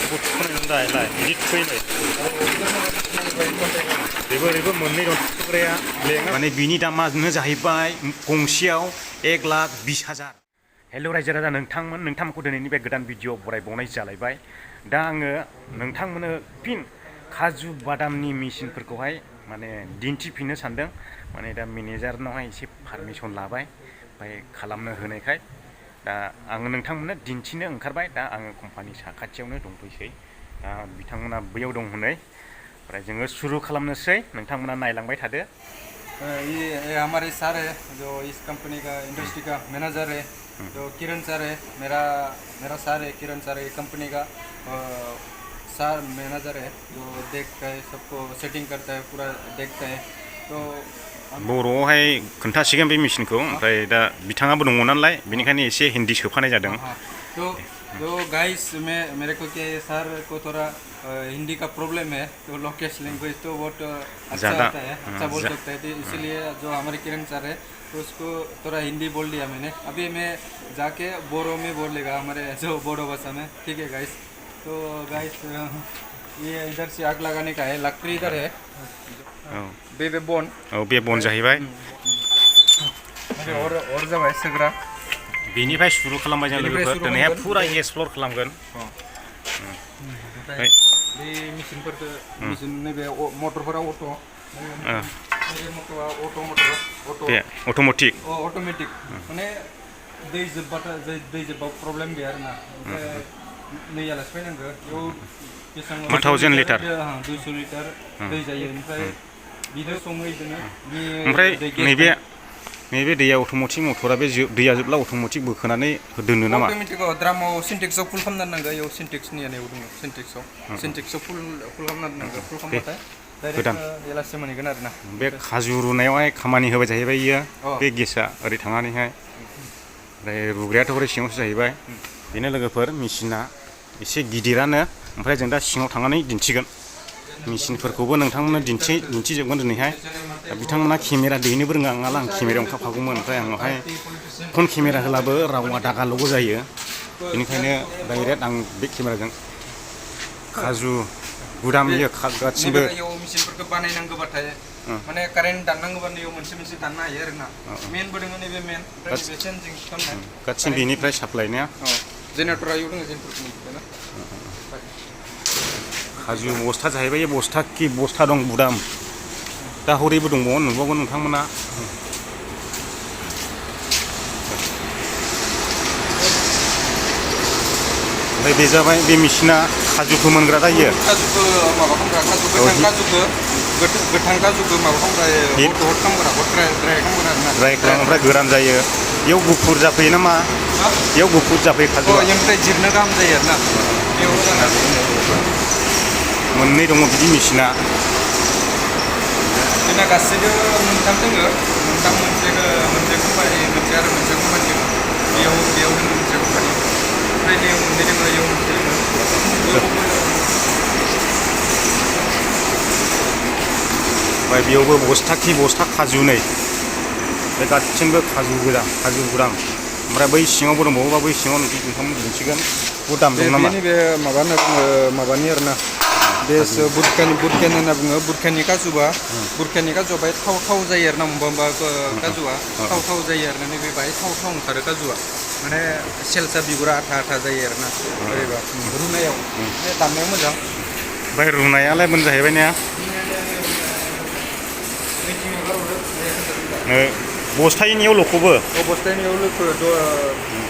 थुखनाय बिदि थुखैबाय बेबो मोननै दं थुखग्राया माने बिनि दामानो जाहैबाय गंसेयाव 1,20,000। हेल' रायजो राजा नोंथांमोनखौ दिनैनि बे गोदान भिडिअ बरायबावनाय जालायबाय। दा आङो नोंथांमोननो फिन काजु बादामनि मेचिनफोरखौहाय माने दिन्थिफिननो सानदों। माने दा मेनेजारनावहाय एसे पारमिसन लाबाय ओमफ्राय खालामनो होनायखाय दा आङो नोंथांमोननो दिन्थिनो ओंखारबाय। दा आङो कम्पानि साखाथियावनो दंफैसै। दा बिथांमोना बैयाव दं हनै ओमफ्राय जोङो सुरु खालामनोसै। नोंथांमोना नायलांबाय थादो। ये हमारे सर है जो इस कंपनी का इंडस्ट्री का मैनेजर है, जो किरण सर है। मेरा सर है किरण सर, ये कंपनी का सर मैनेजर है जो देखता है, सबको सेटिंग करता है, पूरा देखता है। तो बर'आवहाय खोन्थासिगोन बे मेचिनखौ, ओमफ्राय दा बिथाङाबो दङ नालाय बेनिखायनो एसे हिन्दी सोफानाय जादों। तो गाइस मेरे को कि सर को थोड़ा हिंदी का प्रॉब्लम है, तो लोकल लैंग्वेज तो बहुत अच्छा आता है, अच्छा बोल सकता है। तो इसीलिए जो हमारे किरण सर है तो उसको थोड़ा हिंदी बोल दिया मैंने। अभी मैं जाके बोरो में बोलेगा हमारे जो बोडो भाषा में, ठीक है गाइस। तो गाइस ये इधर से आग लगाने का है, लकड़ी इधर है बे बन जाहैबाय। और जाबाय सोग्रा बेनिफ्राय सुरु खालामबाय जों लोगोफोर दिनैहाय फुरा एक्सप्लर खालामगोन। बे मेचिनफोरखौ मेचिन नैबे मटरफोरा अट'मेटिक माने दै जोब्बा प्रब्लेम गैया आरोना। नैयालासे फैनांगौ बेयाव बेसेबां 1000 लिटार 200 लिटार दै जायो। ओमफ्राय बिनो सङो बिदिनो। ओमफ्राय नैबे दैया अट'मेटिक मटरा बे दैया जोबब्ला अट'मेटिक बोखोनानै दोनो नामा? अट'मेटिक द्रामाव सिन्टेक्सआव फुल खालामना दोननांगौ। इयाव सिन्टेक्सनि याव दङ, सिन्टेक्सआव फुल खालामना दोननांगौ। फुल खालामबाथाय डाइरेक्ट बेलासे मोनहैगोन आरोना। बे काजु रुनायावहाय खामानि होबाय जाहैबाय इयो। बे गेसा ओरै थांनानैहाय ओमफ्राय रुग्रायाथ' ओरै सिङावसो जाहैबाय। बेनो लोगोफोर मेचिना एसे गिदिरानो। ओमफ्राय जों दा सिङाव थांनानै दिन्थिगोन मेचिनफोरखौबो नोंथांमोननो दिन्थिजोबगोन दिनैहाय। बिथांमोना केमेरा दैनोबो रोङा नालाय आं केमेरायाव ओंखारफागौमोन। ओमफ्राय आंनावहाय फन केमेरा होलाबो रावा दागाल'बो जायो। बेनिखायनो डाइरेक्ट आं बे केमेराजों काजु गुदाम इयो गासिबो मेचिनफोरखौ बानायनांगौबाथाय माने कारेन्ट दाननांगौबानो इयाव मोनसे दाननो हायो आरोना। मेनबो दङ नैबे मेन, ओमफ्राय नैबे चेन्जिं खालामनाय गासिबो बेनिफ्राय साप्लाय ना। जेनेरेटरा इयाव दङ, जेनेरेटरखौ काजु बस्था जाहैबाय। बस्था दं गुदाम। दा हरैबो दंबावो, नुबावगोन नोंथांमोना। ओमफ्राय बे जाबाय बे मेचिना काजु फोमोनग्रा जायो। काजुखौ माबा खालामग्रा, गोथां काजुखौ माबा खालामग्रा, हट खालामग्रा, ड्राइ खालामग्रा आरोना। ड्राइ खालामो ओमफ्राय गोरान जायो। बेयाव गुफुर जाफैयो नामा? बेयाव गुफुर जाफैयो काजुआ। ओमफ्राय जिरनो गाहाम जायो आरोना। बेयाव मोननै दङ बिदि मेचिना। जोंना गासैबो मोनथाम दङ, मोनसे कम्पानि, मोनसे आरो मोनसे कम्पानि दङ। बेयाव दङ मोनसे कम्पानि, ओमफ्राय बेयाव मोननै दङ, बेयाव मोनसे दङ। ओमफ्राय बेयावबो बस्था काजु नै बे गासिबो काजु गुदाम। ओमफ्राय बै सिङावबो दंबावोबा बै सिङाव नोंथांमोन दिन्थिगोन। बहुद दाम दं नामा? बे माबा होनना बुङो, माबानि आरोना। बे बुरखानि होनना बुङो। बुरखानि काजुआ बाहाय थाव जायो आरोना। होमबा काजुआ थाव जायो आरोना। नैबे बाहाय थाव ओंखारो काजुआ। माने सेलसा बिगुरा आथा जायो आरोना। ओरैबा रुनायाव दाननायाव मोजां। ओमफ्राय रुनायालाय मोन जाहैबाय ना। बस्थायनियाव लखबो। बस्थायनियाव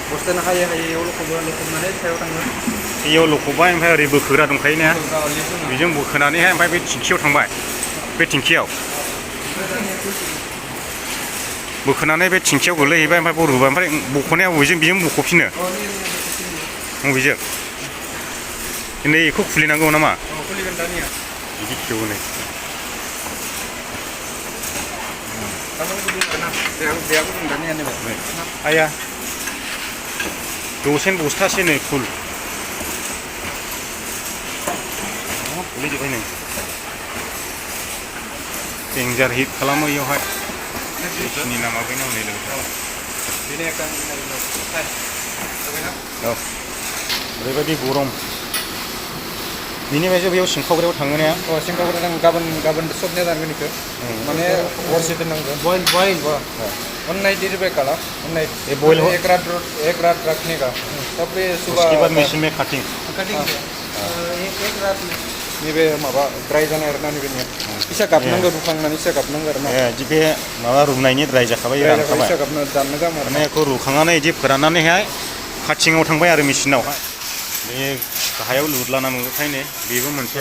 बस्थायनो हायै इयाव लखबनानै सायाव थाङो। इयाव लखबबाय, ओमफ्राय ओरै बोखोग्रा दंखायो ना। बेजों बोखोनानैहाय ओमफ्राय बे थिंखियाव थांबाय। बे थिंखियाव बोखोनानै बे थिंखियाव गोलैहैबाय। ओमफ्राय बरुबाय। ओमफ्राय बख'नाया बबेजों बेजों बख'फिनो? बबेजों? नै बेखौ खुलिनांगौ नामा? बिदि खेवो नै। आया दसेन बस्थासे नै फुल गोलैजोब्बाय नै। डेन्जार हिट खालामो इयावहाय। मेचिननि नामा बै नाम नै लोगोफोर। औ ओरैबायदि गरम। बिनिफ्रायसो बेयाव सिंखावग्रायाव थाङो ने सिंखावग्रा जों गाबोन सबनिया दानगोन इखो माने हरसे दोननांगोन बॉइल वन नाइट रुपए काला वन नाइट ये boil हो एक रात रखने का तब ये सुबह उसके बाद मशीन में कटिंग एक रात में नैबे माबा ड्राई जानाय आरोना नैबेनिया इसा गाबनांगौ रुखांनानै इसा गाबनांगौ आरोना बिदि बे माबा रुनायनि द्राय जाखाबाय रानखाबाय इसा गाबना दाननो गाहाम माने बेखौ रुखांनानै बिदि फोराननानैहाय काटिंआव थांबाय आरो मेचिनावहाय बे गाहायाव लुदलाना नुखायनो बेबो मोनसे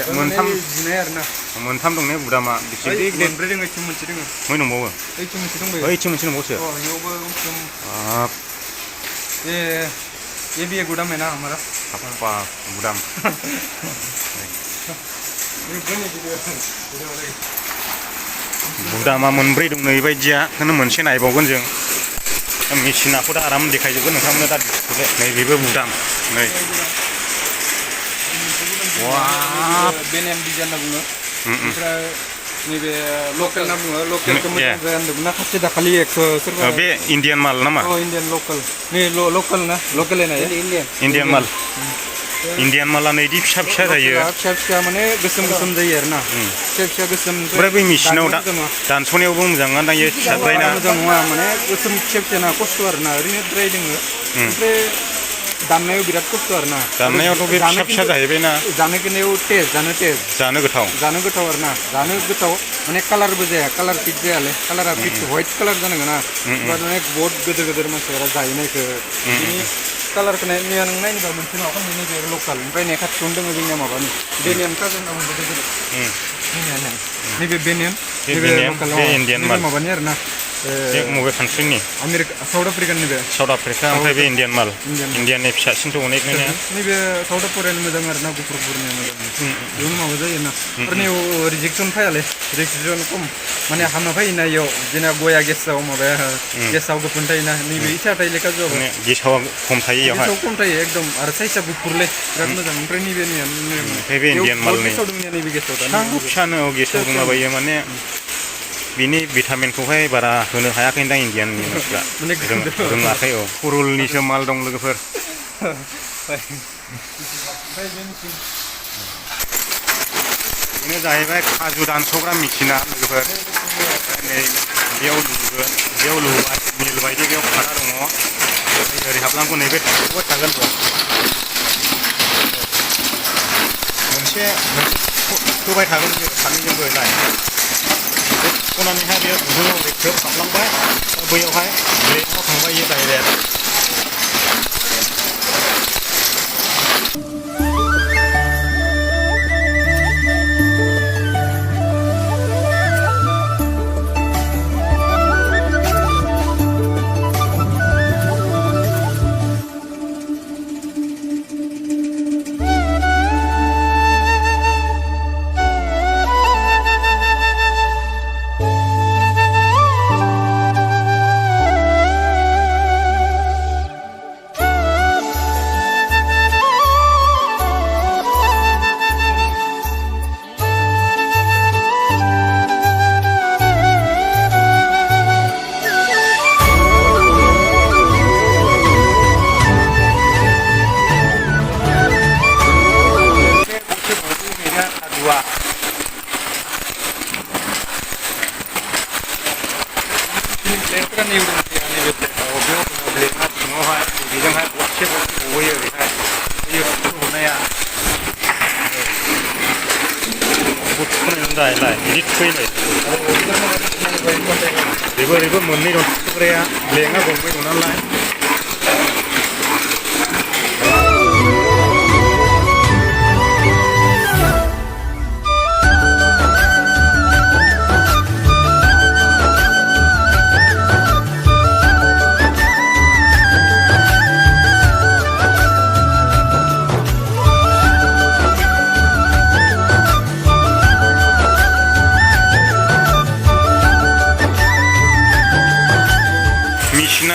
जिनाय आरोना मोनथाम दं ने बुदामा बिसि लेनब्रै दोङो इथिं मोनसे दोङो मै दंबावो ओइथिं मोनसे दंबायो ओइथिं मोनसे दंबावोसो इयावबो हाब ये भी एक गुदाम है ना हमारा हाप्पा बुदाम बुदामा मोनब्रै दं नै बायदिया बेखौनो मोनसे नायबावगोन जों मेचिनाखौ दा आराम देखायजोबगोन नोंथांमोना दा नै बेबो बुदाम नै वाव बेनेम डिजाइन होनना बुङो ओमफ्राय नैबे लकेल होनना बुङो लकेलखौ मोजां होनदोंमोन ना खाथि दाखालि सोरबा बे इन्डियान माल नामा इन्डियान लकेल नै लकेल ना लकेल होनाय इन्डियान माल इन्डियान माला नै इदि फिसा फिसा जायो फिसा माने गोसोम जायो आरोना फिसा गोसोम ओमफ्राय बै मेचिनाव दानस'नायावबो मोजां दायो फिसाद्रायना मोजां नङा माने गोसोम फिसा ना खस्थ' आरोना ओरैनो द्राय दोङो ओमफ्राय दाननायाव बिराद खस्थ' आरोना दाननायावथ' बे फिसा जाहैबायना जानो किनेयाव जानो गोथाव आरोना जानो गोथाव माने कालारबो जाया कालार फिट जायालै कालारा फिट व्हाइट कालार जानांगोन ना होमबा माने बहुत गोदोर मानसिफोरा जाहैनायखो बिनि कालारखौ नायनो नों नायनोबा मोनसे माबा नैबे लकेल ओमफ्राय नै खाथियावनो दङ जोंनिया माबानि बेनियान काजों होनना बुङो नैबे बेनियान नैबे लकेल इन्डियान माल माबानि आरोना मबे कान्ट्रिनि साउथ आफ्रिकानि बे साउथ आफ्रिका ओमफ्राय बे इन्डियान माल इन्डियाननि फिसासिनथ' अनेकनो नैबे साउथ आफ्रिकानि मोजां आरोना गुफुरनिया मोजां बेयावनो माबा जायोना आरो नै रिजेक्सन फायालै रिजेक्सन खम माने हामा फायोना इयाव जेना गया गेसाव माबाया गेसाव गोफोन थायोना नैबे इसा थायो लेखा जब गेसाव खम थायो इयावहाय गेसाव खम थायो एकदम आरो साइजआ गुफुरलै बिराद मोजां ओमफ्राय नैबे ओमफ्राय बे इन्डियान मालनि नैबे गेसाव फिसानो गेसाव दंलाबायो माने बिनि भिटामिनखौहाय बारा होनो हायाखैदां इन्डियाननि मानसिफ्रा रोङाखै पुरुलनिसो माल दं लोगोफोर बेनो जाहैबाय काजु दानस'ग्रा मेचिना लोगोफोर नै बेयाव लुबाय मिल बायदि बेयाव खाना दङ ओरै हाबलांगौ नैबे थागोन मोनसे होबाय थागोन सानैजोंबो नाय खनानैहाय बेयाव गुदुङाव ग्रोब हाबलांबाय बैयावहाय ब्लेडआव थांबाय इयो डाइरेक्ट बेबो मोननै दं थुग्राया ब्लेडआ गंब्रै दं नालाय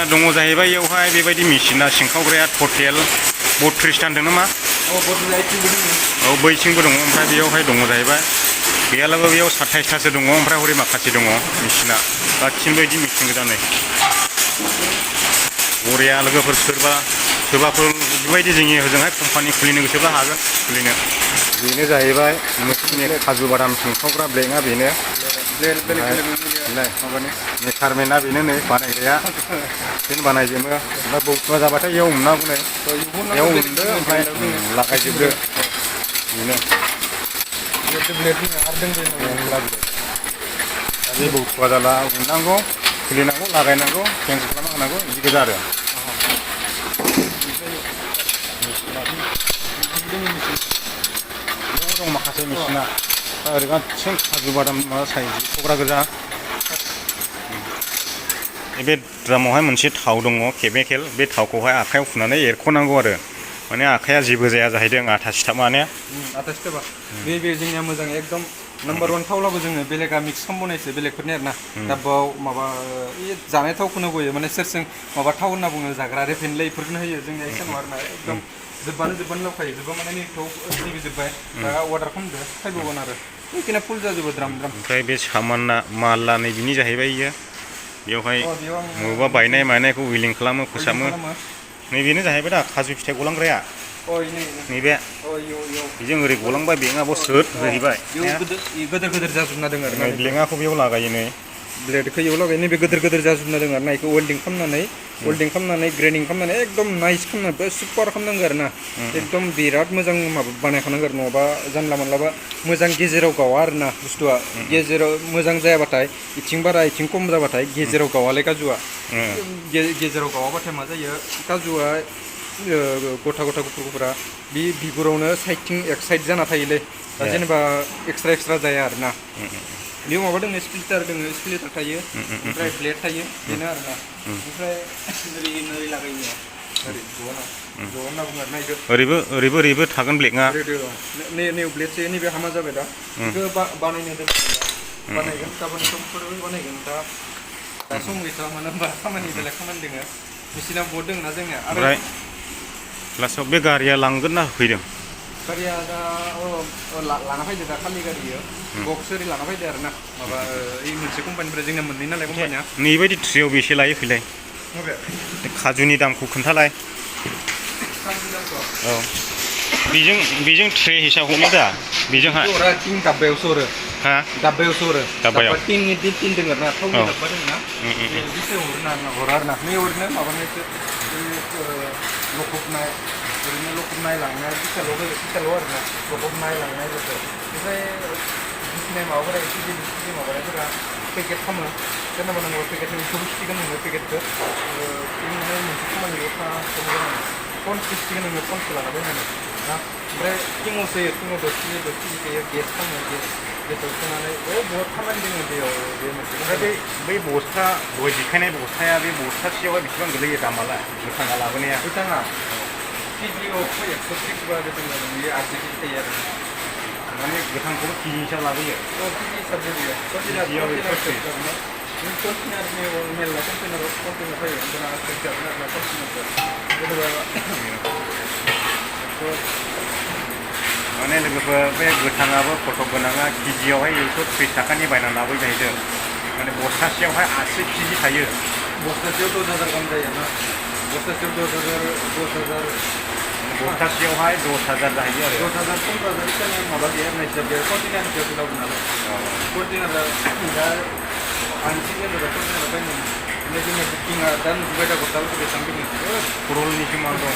दङ जाहैबाय इयावहाय बेबायदि मेचिना सिंखावग्राया टटेल 32 होनदों नामा बैथिंबो दङ ओमफ्राय बेयावहाय दङ जाहैबाय गैयालाबो बेयाव 27थासो दङ ओमफ्राय हरै माखासे दङ मेचिना गासिबो बिदि मेचिन गोजा नै बरिया लोगोफोर सोरबाफोर बेबायदि जोंनि हजोंहाय कम्पानि खुलिनो गोसोब्ला हागोन खुलिनो बेनो जाहैबाय मेचिननि काजु बादाम सिंखावग्रा ब्लेकआ बेनो ब्लेड बेलेग बेलेग मुलिया माबानि मेकारमेना बेनो नै बानायग्राया बिदिनो बानायजोबो ओमफ्राय बौथुवा जाबाथाय इयाव हमनांगौ नै इयाव हमदो ओमफ्राय लागायजोबदो बेनो ब्लेड आरो दोंबाय बे बौथुवा जाला हमनांगौ खुलिनांगौ लागायनांगौ चेन्ज खालामना होनांगौ बिदि गोजा आरो दं माखासे मेचिना ओरै गासिबो काजु बादाम माबा साइज खग्रा गोजा बे ड्रामावहाय मोनसे थाव दङ केमिकेल बे थावखौहाय आखायाव फुनानै एरख'नांगौ आरो माने आखाया जेबो जाया जाहैदों आथा सिथाबनाया आथा सिथाबा बे जोंनिया मोजां एकदम नाम्बार 1 थावलाबो जोङो बेलेगा मिक्स खालामबावनायसो बेलेगफोरनि आरोना दाब्बाव माबा जानाय थावखौनो गयो माने सोरजों माबा थाव होनना बुङो जाग्रा रेफेनलै इफोरखौनो होयो जोंनिया एसे नङा आरोना एकदम जोब्बानो लावखायो जोब्बा माने नैखौ जोब्बाय दा अर्डार खालामदो फायबावगोन आरो बेखिनिया फुल जाजोबो द्राम ओमफ्राय बे सामाना माला नै बिनि जाहैबाय इयो बेवहाय बबेबा बायनाय मानायखौ उइलिं खालामो फोसाबो नैबेनो जाहैबाय दा काजु फिथाइ गलांग्राया नैबे बेजों ओरै गलांबाय बेंकआबो सोद होहैबाय गोदोर जाजोबना दङ आरो ब्लेंकआखौ बेयाव लागायो नै ब्लेडखौ इयाव लागायो नैबे गोदोर जाजोबना दङ आरो ना इखौ वेल्डिं खालामनानै ग्रेडिं खालामनानै एकदम नाइस खालामनानै सुपार खालामनांगौ आरो ना एकदम बिराद मोजां माबा बानायखानांगौ आरो नङाबा जानला मोनलाबा मोजां गेजेराव गावा आरो ना बुस्थुआ गेजेराव मोजां जायाबाथाय इथिं बारा इथिं खम जाबाथाय गेजेराव गावालै काजुआ गेजेराव गावाबाथाय मा जायो काजुआ गथा गुफुरा बे बिगुरावनो साइडथिं एक साइड जाना थायोलै दा जेनेबा एक्सट्रा जाया आरो ना बेयाव माबा दङ स्प्लिटार थायो ओमफ्राय ब्लेड थायो बेनो आरो ना ओमफ्राय नै लागायो ओरै ज' होनना बुङो आरो ना इखौ ओरैबो थागोन ब्लेकआ नै ब्लेडसो नैबे हामा जाबाय दा बेखौ बानायनो बानायगोन गाबोन समफोर बानायगोन दा सम गैथ'आ मानो होनबा खामानि बेलेग खामानि दङ मेचिना बहुद दङ ना जोंनिया ओमफ्राय लास्टआव बे गारिया लांगोन ना होफैदों गारिया दा लाना फैदो दा खालि गारियो बक्स ओरै लाना फैदो आरो ना माबा ओइ मोनसे कम्पानिनिफ्राय जोंना मोननै नालाय कम्पानिया नैबायदि ट्रियाव बेसे लायो फैलाय काजुनि दामखौ खोन्थालाय औ बेजों ट्रे हिसाब हमो दा बेजोंहाय तिन दाब्बायावसो हरो हा दाब्बायावसो हरो दाब्बायाव तिन दङ आरो ना थावनि दाब्बा दङ ना बिदिसो हरो आरो ना नै ओरैनो माबानायसो लखबनाय लांनाय फैसाल' आरो ना लखबनाय लांनाय लोगो ओमफ्राय बिसिनाय माबाफोरा एसे माबानायफोरा पेकेट खालामो जेनेबा नोङो पेकेटखौ बेखौबो सिटिगोन नोङो पेकेटखौ माने मोनसे खामानियाव फन सिटिगोन नोङो फनखौ लाना फैनानै ना ओमफ्राय टिङाव सोयो टिङाव 10 केजि सोयो गेस खालामो गेसाव सोनानै बहुत खामानि दङ बेयाव बे मोनसे ओमफ्राय बै बस्था दहाय दिखायनाय बस्थाया बे बस्थासेयावहाय बेसेबां गोलैयो दामालाय गोथाङा लाबोनाया गोथाङा केजियाव 130 बा गोथाङा बेयो 80 केजि थायो आरो माने गोथांखौबो केजि हिसाब लाबोयो केजि हिसाब जायो कन्टेनार मेरला कन्टेनार फैयो माने लोगोफोर बे गोथाङाबो फट' गोनाङा केजियावहाय 130 थाखानि बायना लाबोयो जाहैदों माने बस्थासेयावहाय 80 केजि थायो बस्थासेयाव 10,000 गाहाम जायो ना बस्थासेयाव 10,000 बस्थासेयावहाय 10,000 जाहैयो आरो 10,000 15,000 इसानि माबा गैया होननाय हिसाब गैया कन्टेनारनि सायावसो लाबो नालाय कन्टेनारा दा आंसि जेनेबा कन्टेनार बायनो ओमफ्राय जोंना बुकिंआ दा नुबाय दा गस्लाफोरखौ बेसेबां बिदि करलनिसो माल दं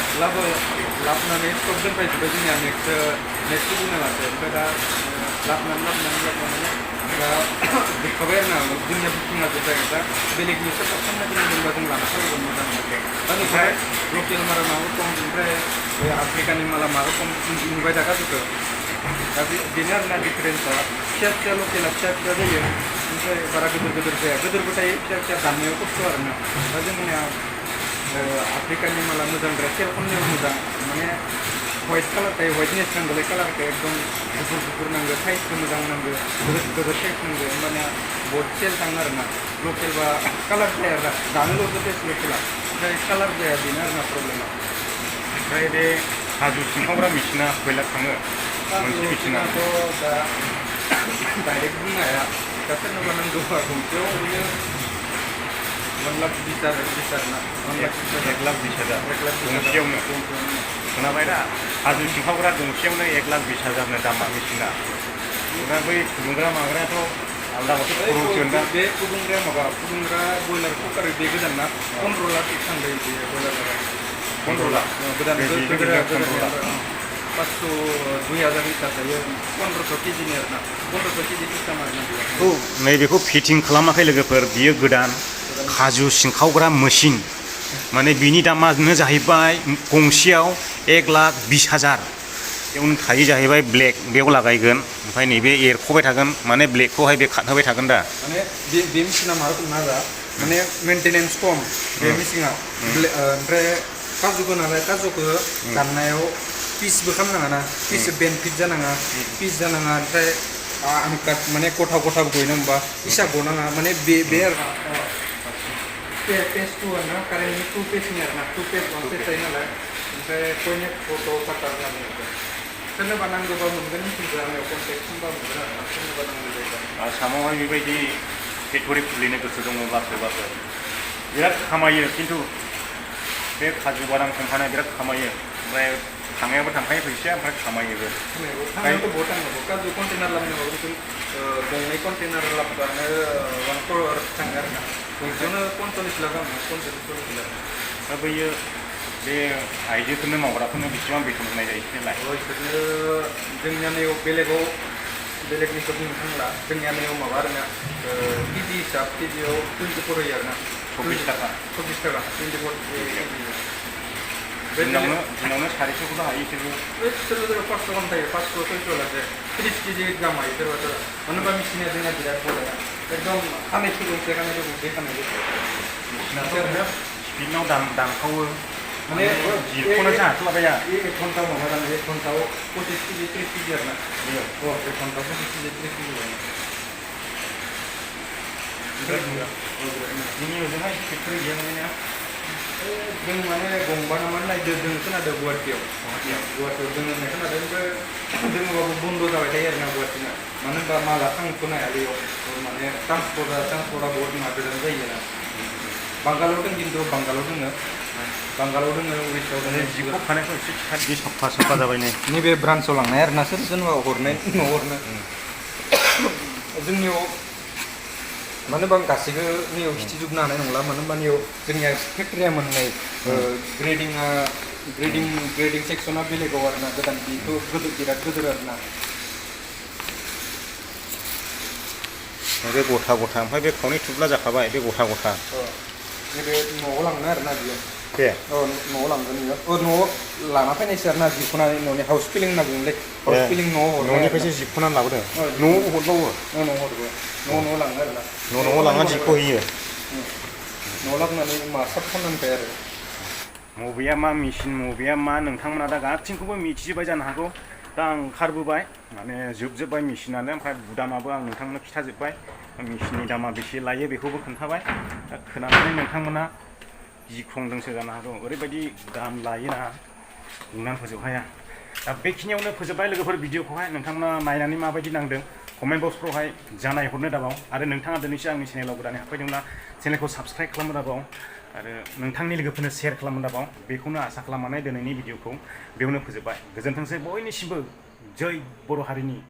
लाबोनानै स्टक दोनफैजोब्बाय जोंनिया नेक्स्ट दिनालासो ओमफ्राय दा लाबोनानै दा जोबखाबाय आरो ना जोंनिया बुकिंआ जोब्बाय दा बेलेगनि सोरबा खालामना दोनोबा जों लाना फैगोन मोजां दा नुबाय लकेल मारा मा रखम ओमफ्राय आफ्रिकानि माला मा रखम नुबाय दा गासैखौ दा बेनो आरोना डिफारेन्सआ फिसा लकेला फिसा जायो ओमफ्राय बारा गिदिर जाया गिदिरबो थायो फिसा दाननायाव खस्थ' आरोना दा जोंनिया आफ्रिकानि माला मोजांद्राय सेल खालामनायाव मोजां माने व्हाइट कालार थायो व्हाइटनेस नांगौलाय कालारखौ एकदम गुफुर नांगौ साइजखौ मोजां नांगौ गोदोर साइज नांगौ होमबानिया बहुत सेल थाङो आरोना लकेल बा कालार जाया आरो जानोल'सो टेस्ट लकेला ओमफ्राय कालार जाया बेनो आरोना प्रब्लेमा ओमफ्राय बे काजु सिंखावग्रा मेचिना खैलाख थाङो मोनसे मेचिनाथ' दा डाइरेक्ट बुंनो हाया दा सोरनोबा नांगौबा गंसेयाव ओरैनो 1,20,000 ना 1,20,000 1,20,000 गंसेयावनो खोनाबाय दा हाजो सिंखावग्रा गंसेयावनो 1,20,000नो दामा मेसिना दा बै फुदुंग्रा माग्रायाथ' आलदा माथो खर'सो दा बे फुदुंग्राया माबा फुदुंग्रा बयलार कुकार बे गोदान ना 15 लाख थांदों बे बयलार 15 लाख गोदान गोदान 500 2,000 लिटार जायो 1500 केजिनि आरोना 1500 केजि सिस्टेम आरोना बेयो नैबेखौ फिटिं खालामाखै लोगोफोर बियो गोदान खाजु सिंखावग्रा मेसिन माने बिनि दामानो जाहैबाय गंसेयाव 1,20,000 बेयावनो थायो जाहैबाय ब्लेक बेयाव लागायगोन ओमफ्राय नैबे एरख'बाय थागोन माने ब्लेकखौहाय बे खारहोबाय थागोन दा माने बे मेसिना मा रोखोम ना दा माने मेंटेनेन्स खम बे मेसिना ओमफ्राय काजुखौ नालाय काजुखौ दाननायाव पिसबो खालामनाङा ना पिस बेनिफिट जानाङा पिस जानाङा ओमफ्राय आनकाट माने गथा गथाबो गयो होमबा इसा गनाङा माने बे आरो पेज टु आरोना कारेन्टनि 2 पेजनि आरोना 2 पेज 1 पेज जायो नालाय ओमफ्राय कयने फट' काटार जानाय सोरनोबा नांगौबा मोनगोन मिथिगौ आंनियाव कन्टेक्ट खालामबा मोनगोन आरोना सोरनोबा नांगौ जायोबा आसामावहाय बेबायदि फेक्टरि खुलिनो गोसो दङब्ला सोरबाफोर बिराद खामायो खिन्थु बे काजु बादाम कम्पानिया बिराद खामायो ओमफ्राय थांनायावबो थांखायो फैसाया ओमफ्राय खामायोबो थांनायावथ' बहुत थांनांगौ काजु कन्टेनार लाबोनांगौ बेखौ गंनै कन्टेनार लाबोबानो 1 crore थाङो आरोना गंसेयावनो 45 लाख गाहाम 45 लाख दा बैयो बे आइजोफोरनो मावग्राफोरनो बेसेबां बेथन होनाय जायो बिसोरलाय बिसोरनो जोंनिया नैयाव बेलेगनिखौ बुंनो थांला जोंनिया नैयाव माबा आरोना केजि हिसाब केजियाव 24 होयो आरोना 26 थाखा 24 थाखा 24 दिनावनो 400खौथ' हायो सोरबा सोरबा 500 गाहाम थायो 500 600 लासे 30 केजि गाहाम हायो सोरबा सोरबा मानो होनबा मेसिना जोंना बिराद बड़ा एकदम खानाय फुदुंसे खानाय स्पिडनाव दानखावो माने जिरख'नो जाहाथ'लाबाया 1 घन्टा माबा दानो 1 घन्टायाव 25 केजि 30 केजि आरोना बेयो 1 घन्टायाव 25 केजि 30 केजि जायो जोंनि ओजोंहाय फेक्टरि गैया नालाय जों माने गंबा नामान नायदो जों खोनादों गुवाहाटियाव जों होननाय खोनादों ओमफ्राय जोङोबाबो बन्द' जाबाय थायो आरोना गुवाहाटिना मानो होनबा माला थांथ'नो हाया बेयाव माने ट्रान्सपर्टआ बहुत गोजान जायो ना बांगालाव दं खिन्थु बांगालाव दोङो उड़िसायाव दङ जिखौ खानायखौ एसे खादि साफा जाबाय नैबे ब्रान्सआव लांनाय आरोना सोर जेनेबा हरनाय न' हरनो जोंनियाव मानो होनबा गासैबो नैयाव खिथिजोबनो हानाय नंला मानो होनबा नैयाव जोंनिया फेक्टरिया मोननाय ग्रेडिं सेक्सना बेलेगाव आरोना गोदान बेथ' बिराद गोदोर आरोना बे गथा ओमफ्राय बे खावनै थुब्ला जाखाबाय बे गथा नैबे न'आव लांनो आरोना बियो दे न'आव लांगोन बियो न'आव लाना फैनायसो आरोना जिख'नानै न'नि हाउस फिलिं होनना बुङोलै हाउस फिलिं न'आव हरनाय न'निफ्रायसो जिख'नानै लाबोदों न'आव हरबावो न'आव हरबाय न'आव लाङो आरोना न'आव लांनानै जिखौ होयो न'आव लाबोनानै साफ खालामनांबाय आरो मबेया मा मेसिन मबेया मा नोंथांमोना दा गासैखौबो मिथिजोब्बाय जानो हागौ दा आं ओंखारबोबाय माने जोबजोब्बाय मेसिनानो ओमफ्राय दामाबो आं नोंथांनो खिथाजोब्बाय मेसिननि दामा बेसे लायो बेखौबो खोन्थाबाय दा खोनानानै नोंथांमोना गिख्रंदोंसो जानो हागौ ओरैबायदि दाम लायोना बुंनानै फोजोबनो हाया दा बेखिनियावनो फोजोब्बाय लोगोफोर भिडिअखौहाय नोंथांमोना नायनानै माबायदि नांदों कमेन्ट बक्सफ्रावहाय जानाय हरनो दाबाव आरो नोंथाङा दिनैसो आंनि चेनेलाव गोदानै हाबफैदोंब्ला चेनेलखौ साबस्क्राइब खालामनो दाबाव आरो नोंथांनि लोगोफोरनो शेयार खालामनो दाबाव बेखौनो आसा खालामनानै दिनैनि भिडिअखौ बेयावनो फोजोब्बाय गोजोन्थोंसै बयनिसिमबो जय बर' हारिनि